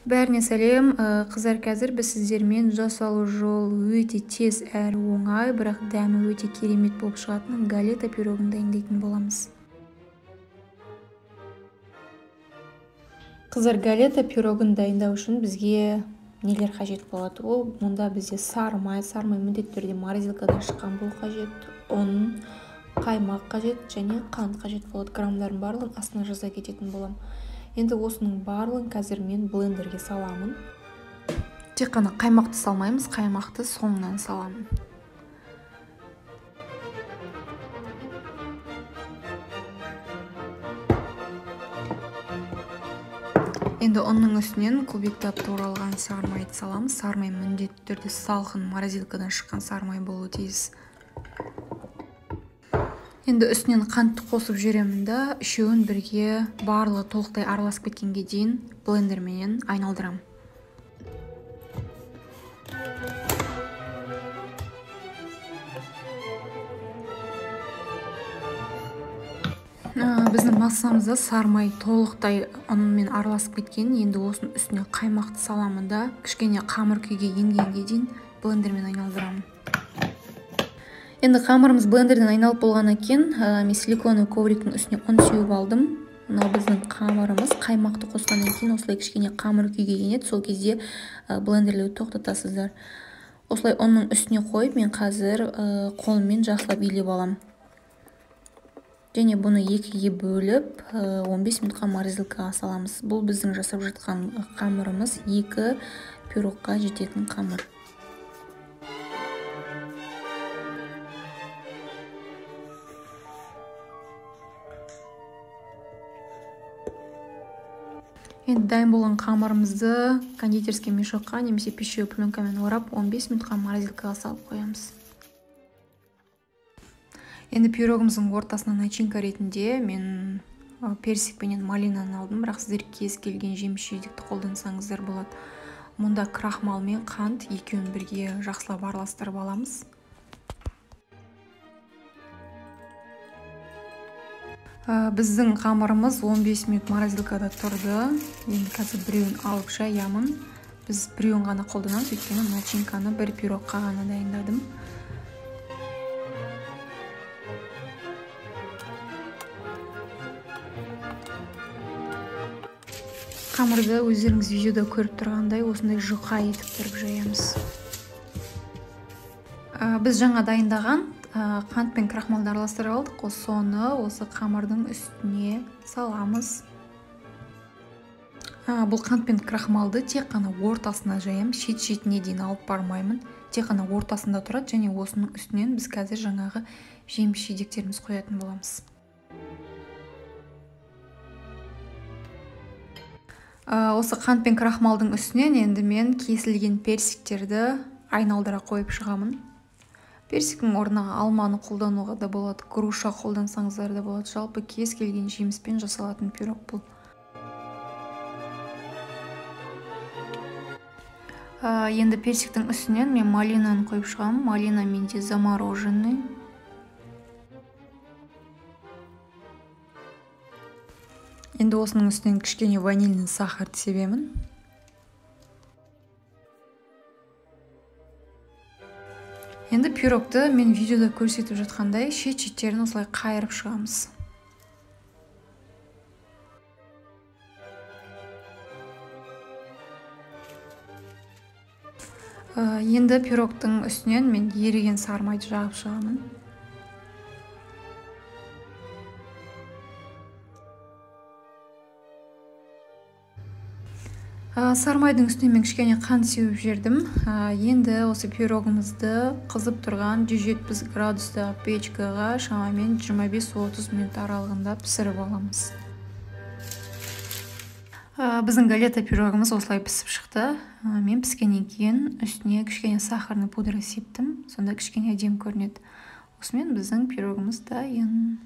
Бәріне сәлем, қыздар, қазір біз сіздермен жасалу жолы өте тез әрі оңай, бірақ дәмі өте керемет болып шығатын галета пирогын дайындайтын боламыз. Қыздар, галета пирогын дайындау үшін бізге нелер қажет болады? Ол мұнда бізде сары май, сары май міндетті түрде морозилкадан шыққан болу қажет, ұн, қаймақ қажет және қант қажет болады. Граммдардың барлығын астына жаза кететін боламын. Енді осының барлығын қазір мен блендерге саламын. Тек қана қаймақты салмаймыз, қаймақты соңынан саламын. Енді ұнның үстінен кубиктап туралған сары майды саламыз. Сары май міндетті түрде салқын морозилкадан шыққан сары май болуы тиіс. Енді үстінен қантты қосып жүремін да, үшеуін бірге барлығы толықтай араласып кеткенге дейін блендерменен айналдырамын. Біздің массамызда сары май толықтай ұнмен араласып кеткен. Енді осының үстіне қаймақты саламын да, кішкене қамыр күйге енгенге дейін блендермен айналдырамын. Енді қамырымыз блендерден айналып болғаннан кейін мен силиконовый ковриктің үстіне ұн сеуіп алдым. Мынау біздің қамырымыз. Қаймақты қосқаннан кейін осылай кішкене қамыр күйге енеді. Сол кезде блендерлеуді тоқтатасыздар. Осылай ұнның үстіне қойып, мен қазір қолыммен жақсылап илеп аламын. Және бұны екіге бөліп 15 минутқа морозилкаға саламыз. Бұл біздің жасап жатқан қамырымыз 2 пирогқа жететін қамыр. Енді дайын болған қамырымызды кондитерский мешокқа немесе пищевой пленкамен орап 15 минутқа морозилкаға салып қоямыз. Енді пирогымыздың ортасына начинка ретінде мен персик пенен малинаны алдым, бірақ сіздер кез келген жеміс-жидекті қолдансаңыздар болады. Мұнда крахмал мен қант екеуін бірге жақсылап араластырып аламыз. Біздің қамырымыз 15 минут морозилкада тұрды. Енді қазір біреуін алып жаямын. Біз біреуін ғана қолданамыз, өйткені начинканы бір пирогқа ғана дайындадым. Қамырды өздеріңіз видеода көріп тұрғандай осындай жұқа етіп тұрып жаямыз. Біз жаңа дайындаған қант пен крахмалды араластырып алдық, соны осы қамырдың үстіне саламыз. Бұл қант пен крахмалды тек қана ортасына жаямын, шет-шетіне дейін алып бармаймын. Тек қана ортасында тұрады және осының үстінен біз қазір жаңағы жеміс-жидектеріміз қоятын боламыз. Осы қант пен крахмалдың үстінен енді мен кесілген персиктерді айналдыра қойып шығамын. Персиктің орнына алманы қолдануға да болады, груша қолдансаңыздар да болады. Жалпы кез келген жеміспен жасалатын пирог бұл. Енді персиктің үстінен мен малинаны қойып шығамын. Малина менде замороженный. Енді осының үстінен кішкене ванильный сахар себемін. Енді пирогты мен видеода көрсетіп жатқандай шет-шеттерін осылай қайырып шығамыз. Енді пирогтың үстінен мен еріген сары майды жағып шығамын. Сары майдың үстіне мен кішкене қант сеуіп жібердім. Енді осы пирогымызды қызып тұрған 170 градустағы печкаға шамамен 25-30 минут аралығында пісіріп аламыз. Біздің галета пирогымыз осылай пісіп шықты. Мен піскеннен кейін үстіне кішкене сахарный пудра септім. Сонда кішкене әдемі көрінеді. Осымен біздің пирогымыз дайын.